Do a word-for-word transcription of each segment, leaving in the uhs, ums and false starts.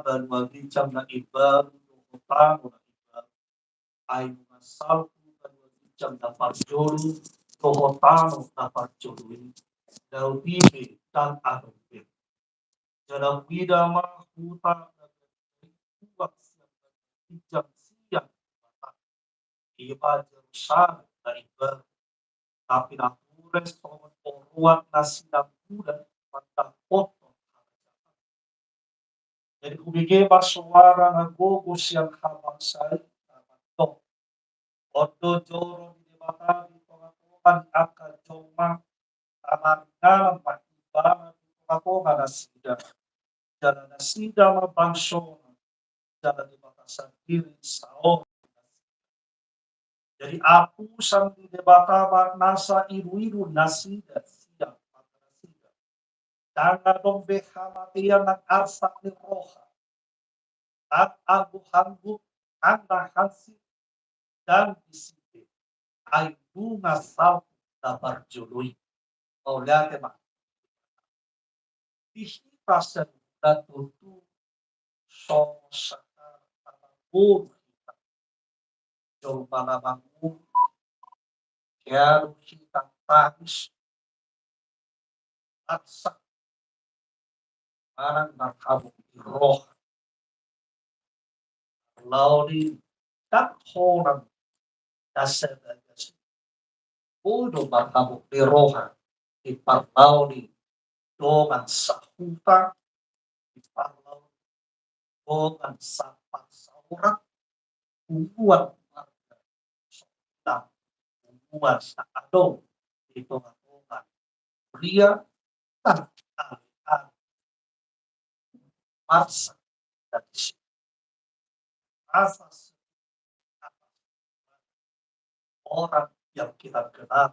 banua ginjang na imbaru dohot tano na imbaru. Ai nunga salpu banua ginjang na parjolo dohot tano na parjolo i, na huida ndang adong be. Jala huida ma huta na gabe tuak sian banua ginjang sian Debata, i ma Jerusalem na imbaru, na pinatures songon oroan na sinambulan mandapothon harajaon. Jadi hubege ma soara na gogo sian habangsa i na mandok: On do joro ni Debata di tongatonga ni angka jolma, na maringanan ma Ibana di tongatonga nasida, jala nasida ma bangsona, jala Debata sandiri saonari nasida. Jadi apusan ni Debata ma nasa iruiru nasida sian mata nasida. Ndang adong be hamatean nang arsak ni roha, nang angguhangguk, nang na hansit, ndang disi be, ai nunga salpu na parjolo i. Mauliate ma. Di hita saluhutna tutu, songon sahalak na marboru hita, jolma na mangolu, kealu hita tangis, arsak manang marhabot ni roha. Laho di, ndang holan na sabagas i. Boi do marhabot ni roha di parlao ni dongan sahuta, di parlao ni dongan saparsaoran, punguan marga, songon i nang punguan na adong di tongatonga huria, nang alai-alai marsak dan disi. Rasa sedih atas orang yang kita kenal,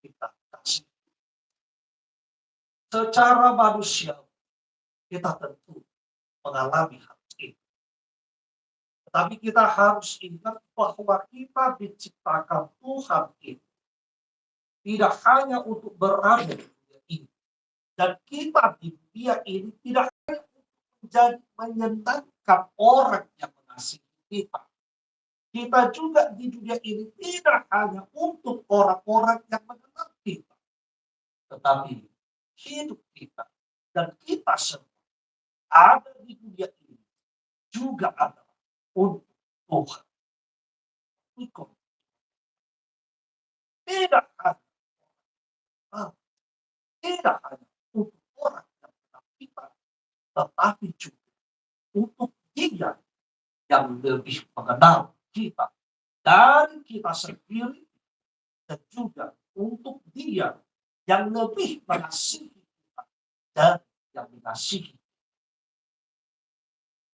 kita kasih. Secara manusiawi, kita tentu mengalami hal ini. Tetapi kita harus ingat bahwa kita diciptakan Tuhan itu tidak hanya untuk berada di dunia ini. Dan kita di dunia ini tidak hanya untuk menjadi menyenangkan orang yang mengasihi kita. Kita juga di dunia ini tidak hanya untuk orang-orang yang mengenal kita. Tetapi hidup kita dan kita semua ada di dunia ini juga adalah untuk Tuhan. Ikut. Tidak hanya, ah, tidak hanya untuk orang yang mengenal kita, tetapi juga untuk Dia yang lebih mengenal kita dari kita sendiri, dan juga untuk Dia yang lebih mengasihi kita dari yang mengasihi.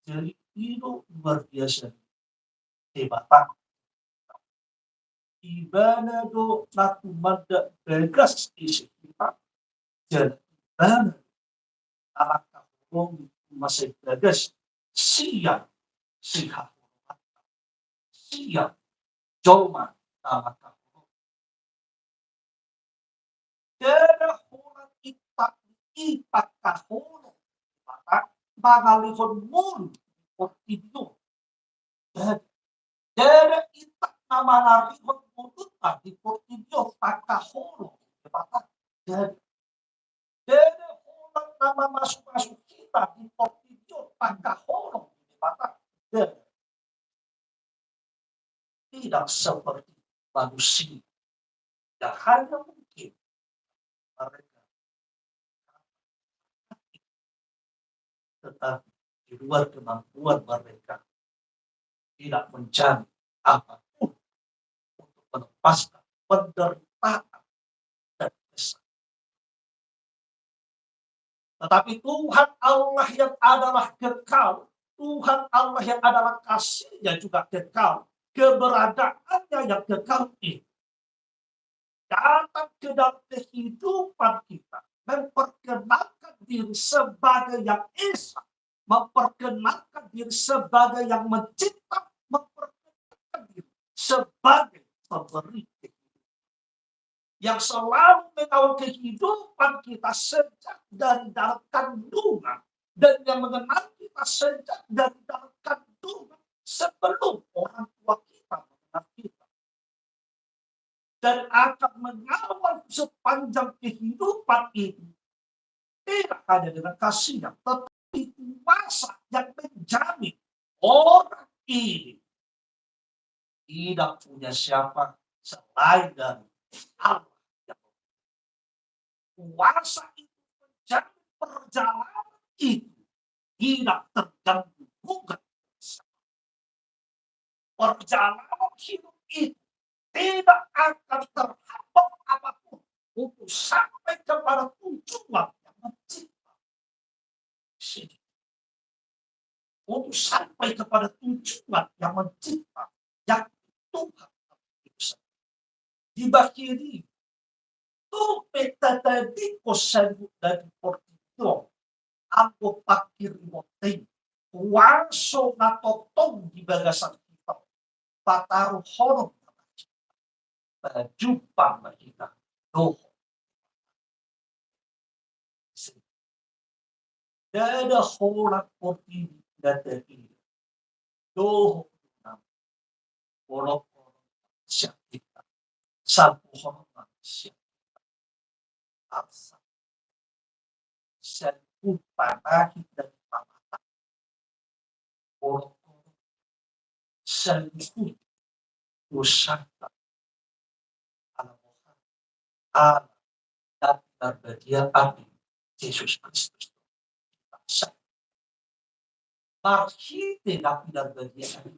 Jadi, i do luar biasa ni Debata. Ibana do na tumanda bagas isi hita, jala Ibana na mangkaholongi na sai bagas sian sihaholongan, sian jolma na mangkaholongi. Ndada holan intak ni i pangkaholong ni Debata mangalehon ngolu di portibi on. Ndada. Ndada intak na manarihon ngolunta di portibi on pangkaholong ni Debata. Ndada. Ndada holan na mamasumasu hita di portibi on pangkaholong ni Debata. Ndada. Tidak seperti manusia yang hanya mungkin mereka, tetapi di luar kemampuan mereka tidak menjamin apapun untuk melepaskan penderitaan dan kesesakan. Tetapi Tuhan Allah yang adalah kekal, Tuhan Allah yang adalah kasihnya juga kekal, keberadaannya yang kekal itu datang ke dalam kehidupan kita, memperkenalkan diri sebagai yang esa, memperkenalkan diri sebagai yang mencipta, memperkenalkan diri sebagai pemberi kehidupan, yang selalu mengawal kehidupan kita sejak dari dalam kandungan dan yang mengenal kita sejak dari dalam kandungan sebelum orang tua kita mengenal kita. Dan akan mengawal sepanjang kehidupan ini. Tidak hanya dengan kasihnya, tetapi kuasa yang menjamin orang ini tidak punya siapa selain dari Allah yang memberi. Kuasa itu menjamin perjalanan itu tidak terganggu gugat. Perjalanan hidup itu tidak akan terhambat apapun untuk sampai kepada tujuan yang mencipta. Untuk sampai kepada tujuan yang mencipta, yang Tuhan. Di bagian ini, tu pe tatadingkon saluhut na di portibi on, anggo pangkirimon i, kuaso na tongtong di bagasan hita, pataruhon pajumpang ma hita dohot. Ndada holan portibi na taida dohot holong-holong sian hita, salpu holong sian hita. Arsa. Saluhut panahit dan pamata. Holong-holong. Saluhut dosanta. Ala Tuhan. Ala na pinarbadia i Jesus Kristus. Marhite na pinarbadia i,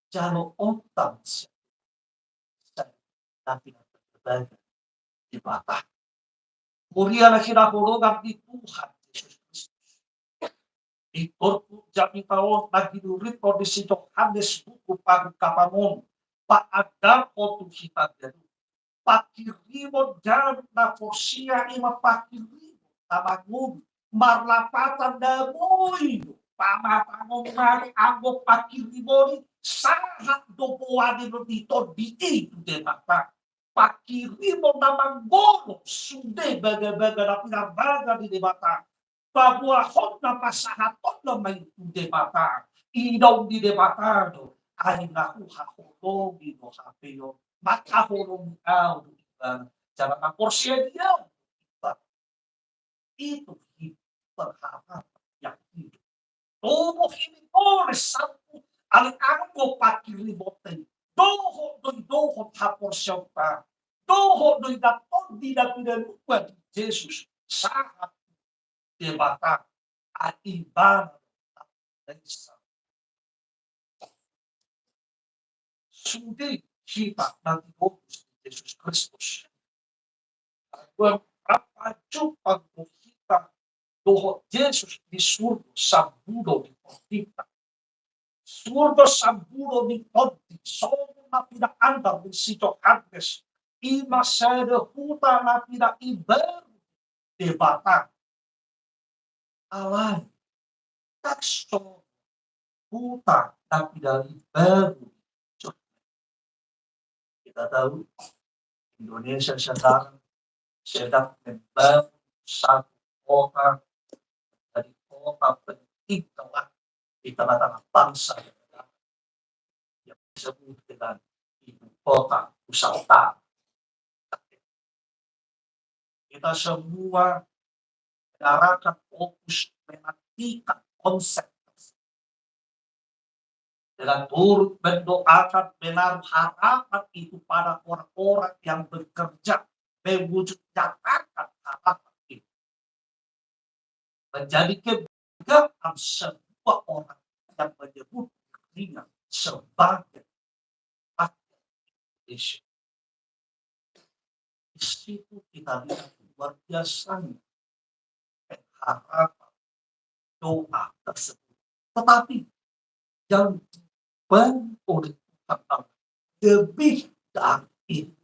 jaloonta ma sian na pinarbadia Debata. Huria na hinaholongan ni Tuhan Jesus Kristus. Di turpuk jamita on na hinurithon ni si Johannes buku Pangungkapon on, paandarhon tu hita ganup. Pangkirimon ganup na porsea i ma pangkirimon na mangolu, marlapatan na boi do pamatangon mari anggo pangkirimon i sahat do boanon ni tondi i tu Debata. Pangkirimon na manggolo sude bagabaga na pinarbaga ni Debata. Paboahonna, pasahatonna ma i tu Debata. Idaon ni Debata do, ai na huhaholongi do hape on, mangkaholongi ahu do ibana. Jala na porsea di ahu do ibana. Itu hidup berharap yang hidup. Tubuh ini boleh sanggup, alai anggo pangkirimon i, dohot do i dohot haporseaonta, dohot do i dohot tondi na pinalua ni Jesus, sahat Debata, ai ibana. Sude hita na tinobus ni Jesus Kristus. Rap pajumpang do hita dohot Jesus di surgo sambudo ni portibi. Surgo sambudo ni tondi, songon na pinaandar ni si Johannes, i ma sada huta na pinaimbaru Debata. Alai, ndang songon huta na pinaimbaru. Kita tahu, Indonesia sekarang sedang membangun satu kota, jadi kota penting telah di tengah-tengah bangsa dan negara yang disebut dengan ibu kota Nusantara. Kita semua mengarahkan fokus menantikan konsep tersebut. Dengan turut mendoakan, menaruh harapan itu pada orang-orang yang bekerja mewujudkan harapan itu. Menjadi kebanggaan semua orang yang menyebut dirinya sebagai rakyat Indonesia. Di situ kita lihat luar biasanya pengharapan, doa tersebut. Tetapi yang dibangun oleh Tuhan Allah lebih dari itu.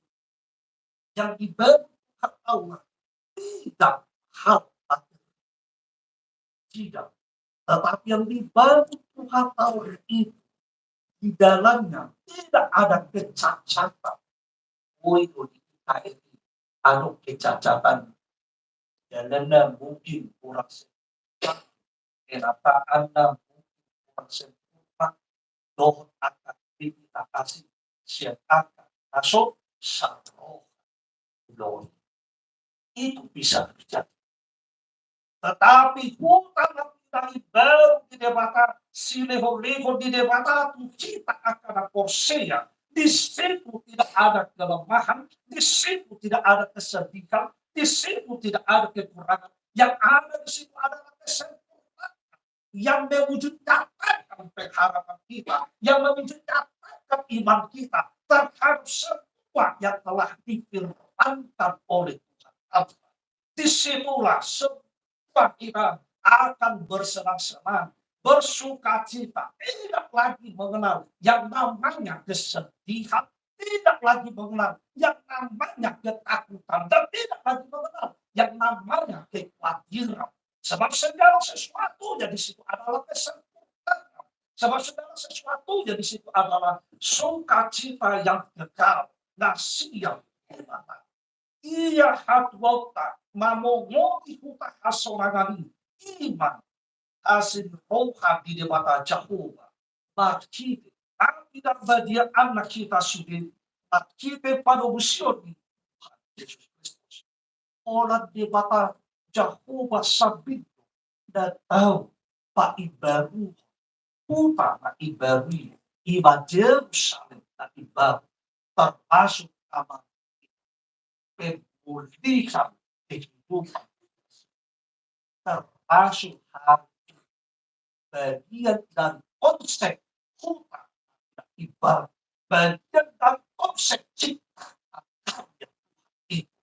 Yang dibangun Tuhan Allah tidak hal materi. Tidak. Tetapi yang dibangun Tuhan Allah itu, di dalamnya tidak ada kecacatan. Oi, oi, kita ini anu kecacatan. Dan mungkin kurang se- penataan na mungkin kurang sempurna, dohot angka kritik na asing sian angka na so saroha ulaon i. Itu bisa terjadi. Tetapi huta na pinarbaru ni Debata, silehonlehon ni Debata tu hita angka na porsea, di situ tidak ada kelemahan, di situ tidak ada kesedihan, di situ tidak ada kekurangan. Yang ada di situ adalah kesempurnaan yang mewujud nyatakan pengharapan kita, yang mewujud nyatakan iman kita terhadap semua yang telah difirmankan oleh Tuhan Allah. Disitulah semua kita akan bersenang-senang, bersukacita, tidak lagi mengenal yang namanya kesedihan, tidak lagi mengenal yang namanya ketakutan, dan tidak lagi mengenal yang namanya kekhawatiran. Sebab segala sesuatunya di situ adalah kesempurnaan. Sebab segala sesuatunya di situ adalah sukacita yang kekal, na sian Debata. Ia hatuaonta mamongoti huta hasonangan i, i ma hasinrohan ni Debata Jahowa, marhite pangidarbadiaan na hita sude, marhite panobusion ni Tuhan Jesus Kristus. Holan Debata Jahowa sambing do na tau paimbaruhon huta na imbaru i, i ma Jerusalem na imbaru, termasuk ama pemulihan kehidupan, termasuk hal bagian dari konsep huta na imbaru, bagian dari konsep ciptaan karya Tuhan itu.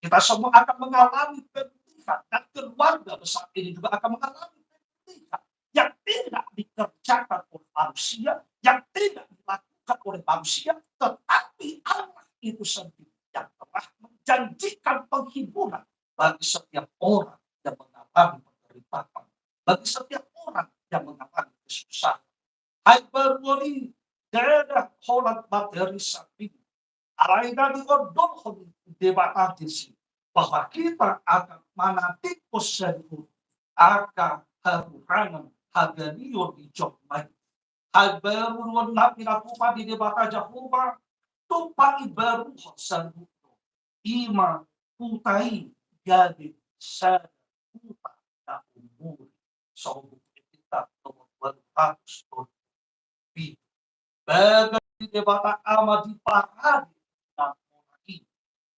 Kita semua akan mengalami pemulihan, dan keluarga besar ini juga akan mengalami pemulihan yang tidak dikerjakan oleh manusia, yang tidak dilakukan oleh manusia, tetapi Allah itu sendiri yang telah menjanjikan penghiburan bagi setiap orang yang mengalami penderitaan, bagi setiap orang yang mengalami kesusahan. Haimbaruhon i, ndada holan materi sambing. Alai na diondolhon Debata disi, bahwa kita akan manantikan saluhut angka hahurangan hagalion di jolma i. Haimbaruhon na pinatupa ni Debata Jahowa, tu paimbaruhon saluhut, i ma huta i gabe sada huta na umuri. Songon Buku Ende nomor ualu ratus tolu pulu pitu. Bagas ni Debata Ama diparade na monang i.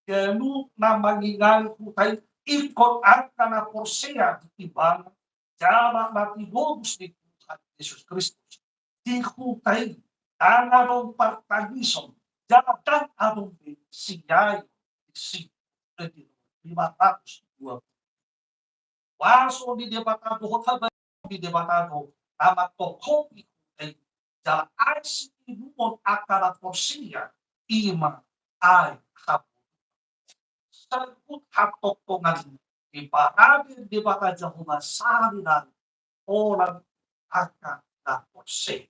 Ganup na mangingali huta i ingkon angka na porsea di Ibana, jala na tinobus ni Tuhan Jesus Kristus. Di huta i ndang adong partangison, jala ndang adong be siae disi. Lima ratus dua puluh. Kuaso ni Debata dohot habaruon ni Debata do na mangkophop huta i, jala aek siinumon angka na porsea, i ma aek hamu. Saluhut hatongtongan i diparade Debata Jahowa sari nari holan angka na porsea,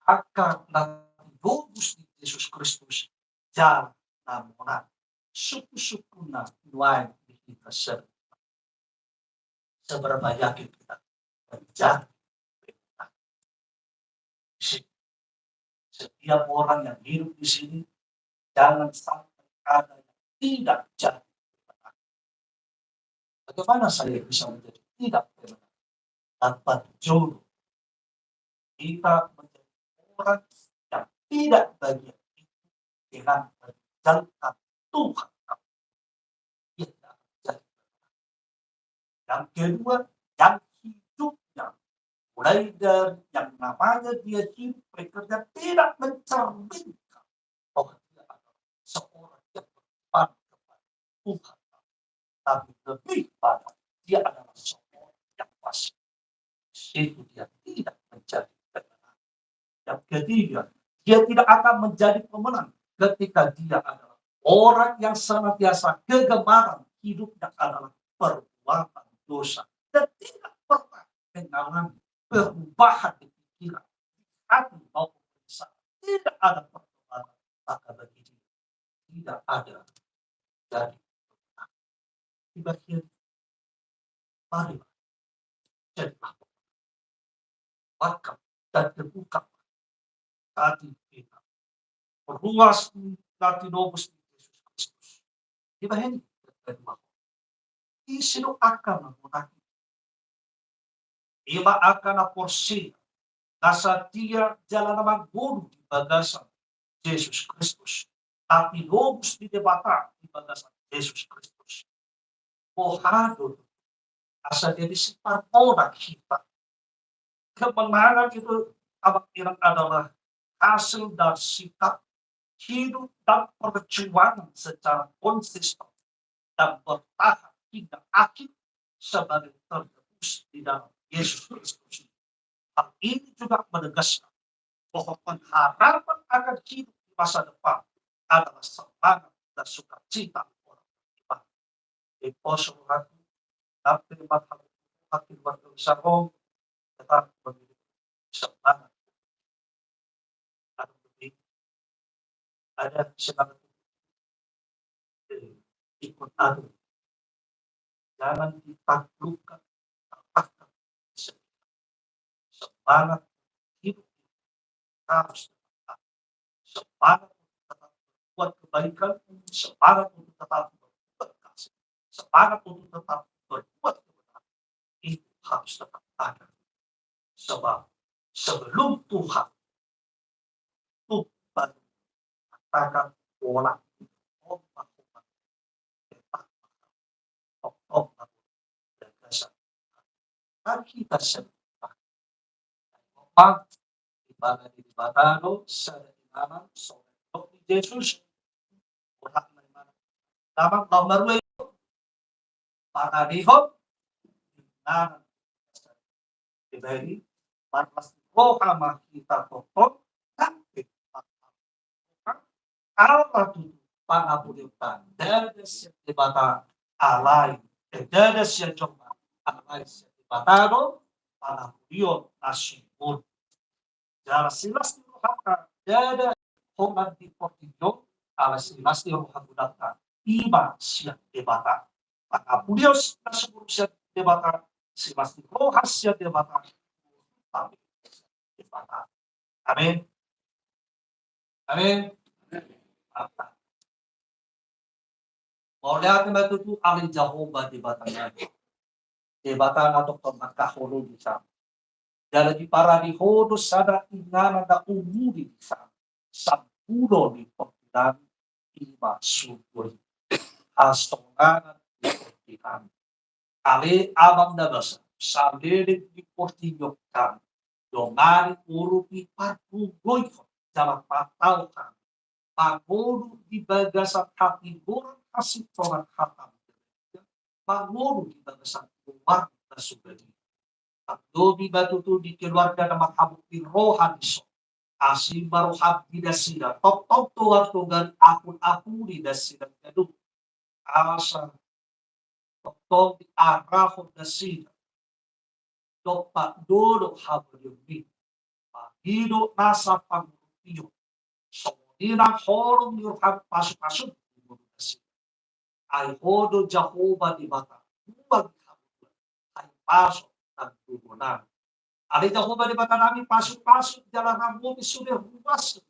angka na tinobus ni Jesus Kristus, jala na monang. Sungkun-sungkunna nuaeng di hita saluhut. Seberapa yakin kita menjadi pemenang? Setiap orang yang hidup di sini, jangan sampai ada yang tidak jadi pemenang. Bagaimana saya bisa menjadi tidak pemenang? Tanpa jodoh. Kita menjadi orang yang tidak bagian itu dengan meninggalkan Tuhan. Ia tidak akan jadi pemenang. Yang kedua, yang hidupnya mulai dari yang namanya dia hidup bekerja tidak mencerminkan bahwa dia adalah seorang yang beriman kepada Tuhan, tapi lebih pada dia adalah seorang yang fasik. Di situ dia tidak menjadi pemenang. Yang ketiga, dia tidak akan menjadi pemenang ketika dia adalah orang yang senantiasa kegemaran hidupnya adalah perbuatan dosa dan tidak pernah mengalami perubahan di pikiran, di hati maupun di sana. Tidak ada pertobatan, maka bagi dia tidak ada jadi pemenang. Di bagian mari jadi apa? Maka dan terbuka hati kita. Ruas na tinobus ni Jesus Kristus. Dibahen i sidung angka na monang. Ima angka na porsea, na satia jala na mangolu di bagasan Jesus Kristus. Tapi lobus di Debata di bagasan Jesus Kristus. Boha do asa jadi siparmonang hita. Kemenangan itu, abang, inang, adalah hasil dari sikap hidup dan perjuangan secara konsisten dan bertahan hingga akhir sebagai tertebus di dalam Yesus Kristus. Hal ini juga menegaskan bahwa pengharapan akan hidup di masa depan adalah semangat dan sukacita orang beriman. Di pos rohani, tapi menghadirkan keluarga besar Rom, tetap memiliki semangat. Ada semangat ikut adu. Jangan ditaklukkan, tapakkan. Semangat hidup harus tetap ada. Semangat untuk tetap berbuat kebaikan, semangat untuk tetap berbuat kasih, semangat untuk tetap berbuat kebenaran. Itu harus tetap ada. Sebab sebelum Tuhan tuh baru katakan orang, kita semua. Di mana di Debata do sada inganan, songon di Jesus. Orang mana? Nama nomor dua itu. Pangadihon. Nah, jadi marlas ni roha ma hita tongtong, tapi ala tutu pangapudion ta, ndada sian Debata alai, eh, ndada sian jolma alai, sian Debata do pangapudion na sumurung. Jala silas ni rohanta ndada holan di portibi on, ala silas ni roha godangta ima sian Debata. Pangapudion na sumurung sian Debata, silas ni roha sian Debata. Amin. Amin. Mauliate ma tutu ale Jahowa Debata nami. Debata na tongtong mangkaholongi hami. Jala diparade Ho do sada inganan na umuli di hami. Sampulo ni portibi nami ima surgo i. Hasonangan di portibi nami. Ale Amang na basa, saleleng di portibi on hami dongani urupi pargogoi jala patau hami mangolu di bagasan hatigoran hasintongan hataM, mangolu di bagasan goarMu na so badia. Tarlumobi ma tutu di keluarga na marhabot ni roha dison. Asi ma rohaM di nasida, tongtong togar-togar, ampun-ampuni nasida ganup. Asa tongtong diarahon nasida dompak dolok habadiaonMi, mangido nasa pangurupion, songon i nang holong ni rohaM pasu-pasu di ngolu nasida. Ai Ho do Jahowa Debata, buang habutuan, hahipason nang gogo nami. Ale Jahowa Debata nami, pasu-pasu jala rangomi sude ruas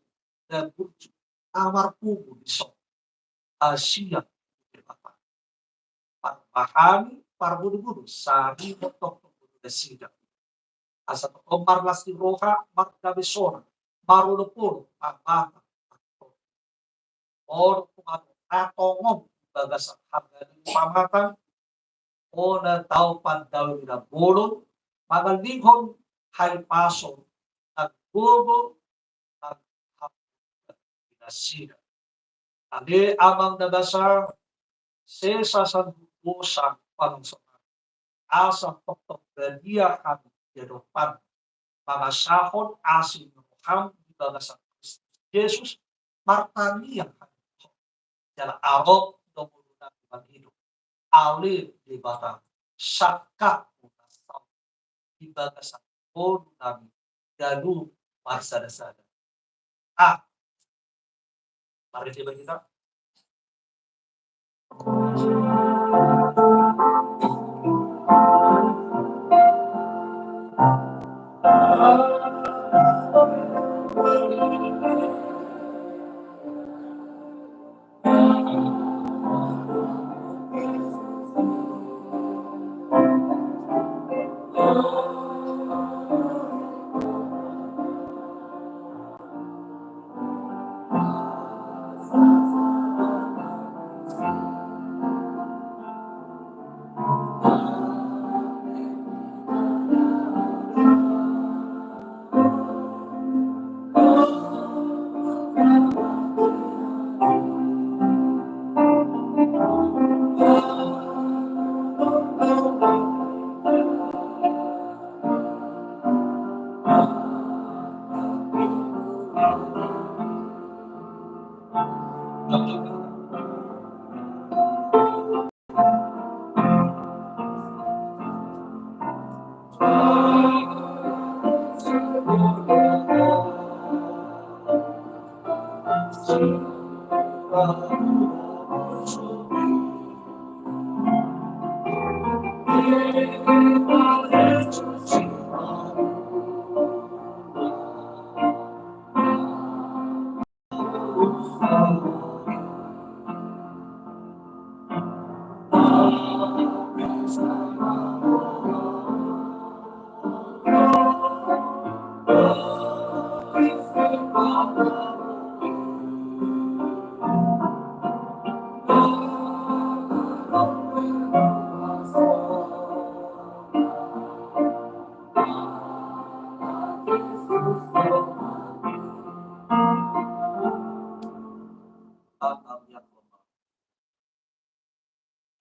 na burju na marpungu dison. Asi Amang Debata, parmahami, parbodobodo, sari tongtong bodo nasida. Asa tongtong marlas ni roha, mardame sonang, marolopolop, mamata. Olo, Tuhan, na tongon di bagasan haganupan pamatang, Ho na tau pandawi na bolon, mangalingkon hahipason nang gogo nang habutuan di nasida. Ale Amang na basa, sesa saluhut dosa panonsonan, asa tongtong badia hami di adopanMu, mangasahon asi ni rohaM di bagasan Kristus Jesus, martangiang hami. Jala arop do ngolunami mangido, ale Debata, sangkapMu na saut di bagasan ngolunami ganup marsada-sada. Ah. Mari kita, kita.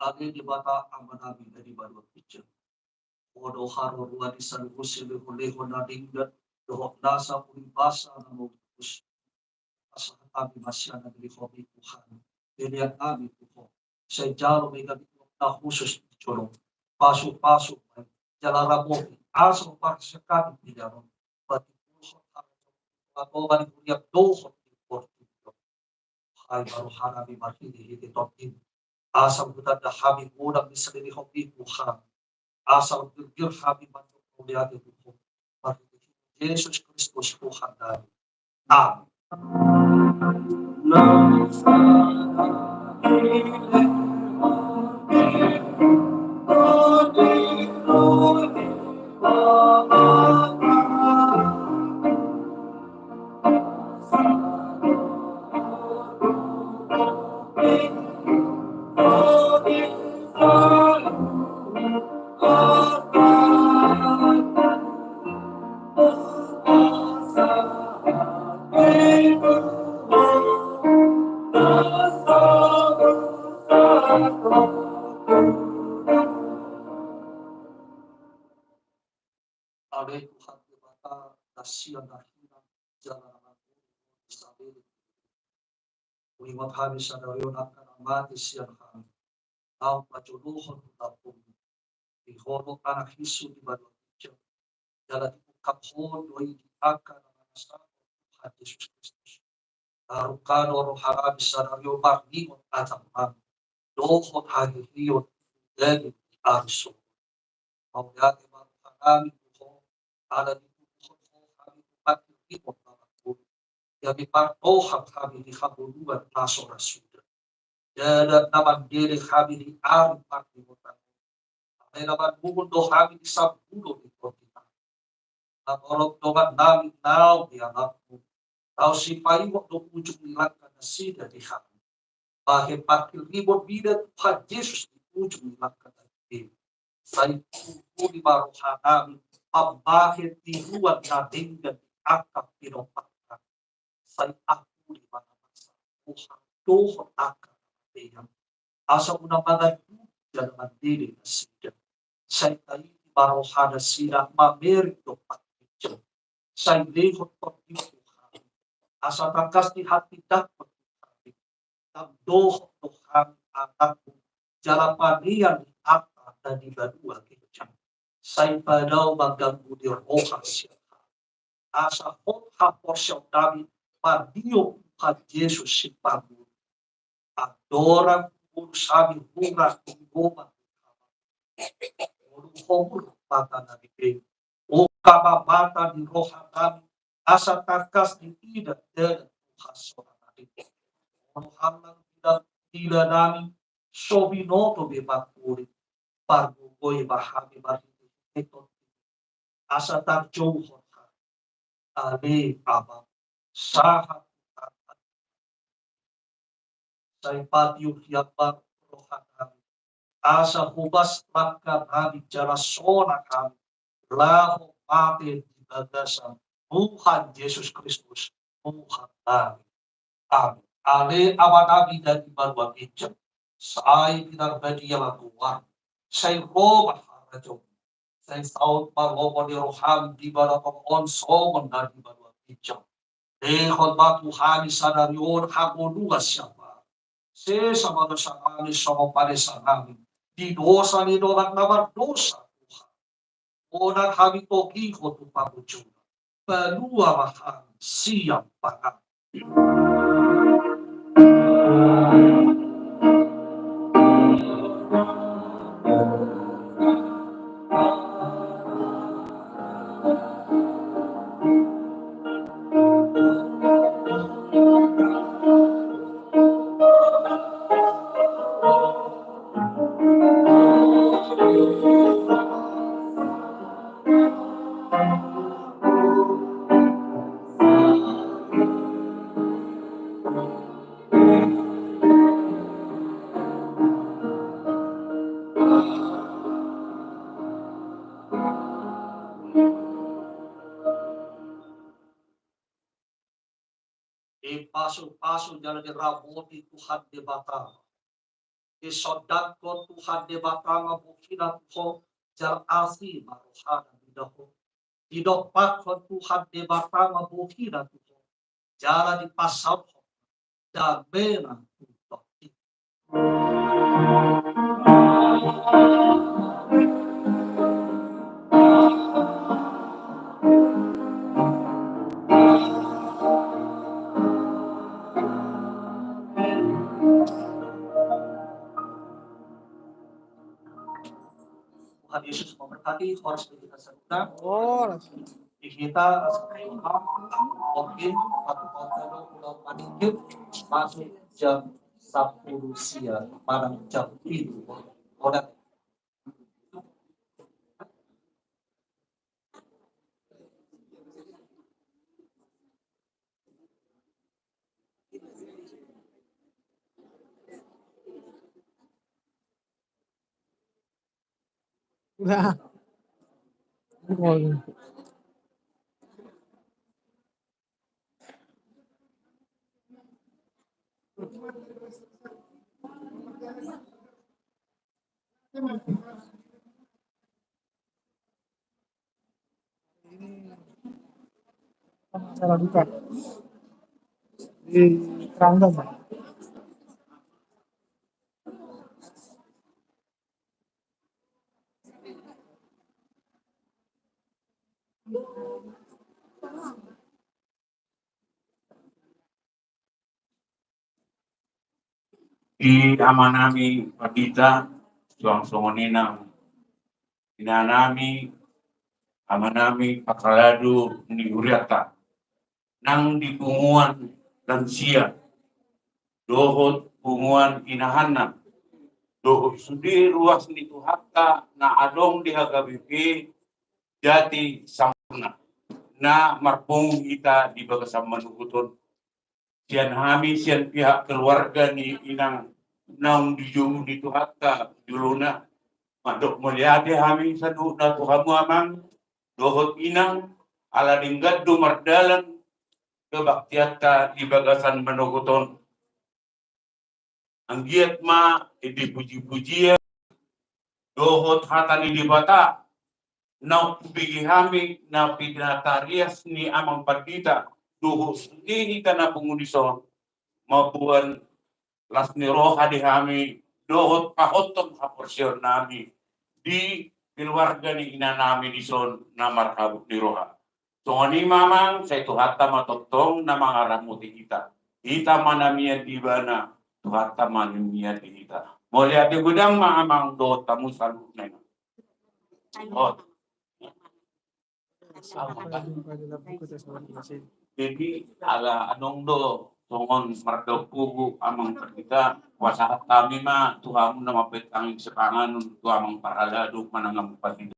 Ale Debata Amanami na di banua ginjang, Ho do haroroan ni saluhut silehonlehon na denggan dohot nasa uli basa na maulus. Pasahat hami ma sian na nilehonMi Tuhan, pelean hami tu Ho. Sai jalo ma i gabe uap na hushus di jolom. Pasupasu ma i jala ramoti asa huparsiap hami pelean on. Patimbulhon harajaon ni tonga ni huria dohot ni portibi on. Hai ma rohanami marhitehite TondiM, asa hutanda hami godang ni silehonlehonMi Tuhan. Asa girgir hami mandok mauliate tu Ho. Marhitehite Jesus Kristus Tuhannami. Amen. Ale Tuhan Debata, na sian na hinang jala na mangolu di saleleng. Huingot hami sadari on angka na mate sian hami, naung pajolohan tu lambungMi. Di Ho do anak hinsu di banua ginjang, jala diungkaphon do i di angka na mangasahon Tuhan Jesus Kristus. Tarungkal do rohanami sadari on marningot atamnami dohot hahihion daging di ari Sogot. Mauliate ma rohanami tu Ho, ala dituduhon Ho hami tu pangkirimon na mangolu, gabe partohap hami di hangoluan na so ra suda. Ndada na mandele hami di ari parningotan on, alai na mandungun do hami di sambulo ni tondinami. Na torop dongannami naung dialapmu, naung sipaingot do ujung ni langka nasida di hami. Bahen pangkirimon mida Tuhan Jesus di ujung ni langka nasida. Sai umbuli ma rohanami mambahen tiruan na denggan di angka pinompar nami. Sai ampuni ma na masa roha dohot angka na matean, asa unang mangaduhi jala mandele nasida. Sai taidi ma roha nasida mamereng dompak ginjang. Sai lehon TondiM tu hami, asa tangkas dihatindangkon tu hami. Ndang dohot do hami anakmu jala panean ni angka na di banua ginjang. Sai padao ma ganggu ni roha sian hami, asa hot haporseaonnami mangido Tuhan Jesus Sipangguru. Andorang tu bolus hami hurang di gomang ni hamatean, ngolu Ho muse patanami be. Buka ma mata ni roha nami, asa tangkas diida dalan ni hasonangan i. Molo hallang diida nami, so binoto be mangkuling, pargogoi ma hami marhitehite Tondim, asa tarjouhon hami. Ale Amang, sahat tu tangan. Sai patiur hian ma roha nami, asa hobas langka nami jala sonang hami laho mate di bagasan Tuhan Jesus Kristus, Tuhan nami. Amin. Ale Ama nami na di banua ginjang, sai pinarbadia ma goarmu, sai ro ma harajaonmu, sai saut ma lomo ni roham di banua tonga on songon na di banua ginjang. Lehon ma tu hami sadari on hangoluan sian bamu. Sesa ma dosa nami songon panesanami di dosa ni dongan na mardosa, Tuhan. Unang hami togihon tu pangunjunan. Palua ma hami sian pangago. Dipasupasu jala diramoti Tuhan Debata. Disondangkon Tuhan Debata ma bohina tu ho, jala asi ma rohana mida ho. Didompakkon Tuhan Debata ma bohina tu ho, jala dipasaut ho damena tu ho. Tuhan Yesus memberkati, horas di kita semua. Horas. Di kita, mungkin, waktu kota dulu udah panikir, masuk jam sepuluh siang, malam jam tujuh. Udah. Ini acara buka di Keranggan. Di amanami pandita, suang songon i nang inanami, amanami, parhalado ni hurianta, nang di punguan lansia dohot punguan inahanna, dohot sude ruas ni Tuhanta na adong di H K B P Jati Samurna, na marpungu hita di bagasan manogot on. Sian hami, sian pihak keluarga ni inang naung dijou ni Tuhanta jolona, mandok mauliate hami saluhutna tu hamu amang dohot inang, ala denggan do mardalan kebaktianta di bagasan manogot on. Anggiat ma ende puji-pujian dohot hata ni Debata naung hubege hami na pinatarias ni amang pandita dohot sude hita na pungu dison, mamboan las ni roha di hami dohot pahothon haporseaonnami di keluarga ni inanami dison na marhabot ni roha. Songon i ma amang, sai Tuhanta ma tongtong na mangaramoti hita. Hita ma na mian di Ibana, Tuhanta ma na mian di hita. Mauliate godang ma amang dohot hamu saluhutna. Oh. Jadi ala adong do songon mardaun pogu amang pandita, hupasahat hami ma tu hamu na mambahen tangiang sipanganon tu amang parhalado manang amang pandita.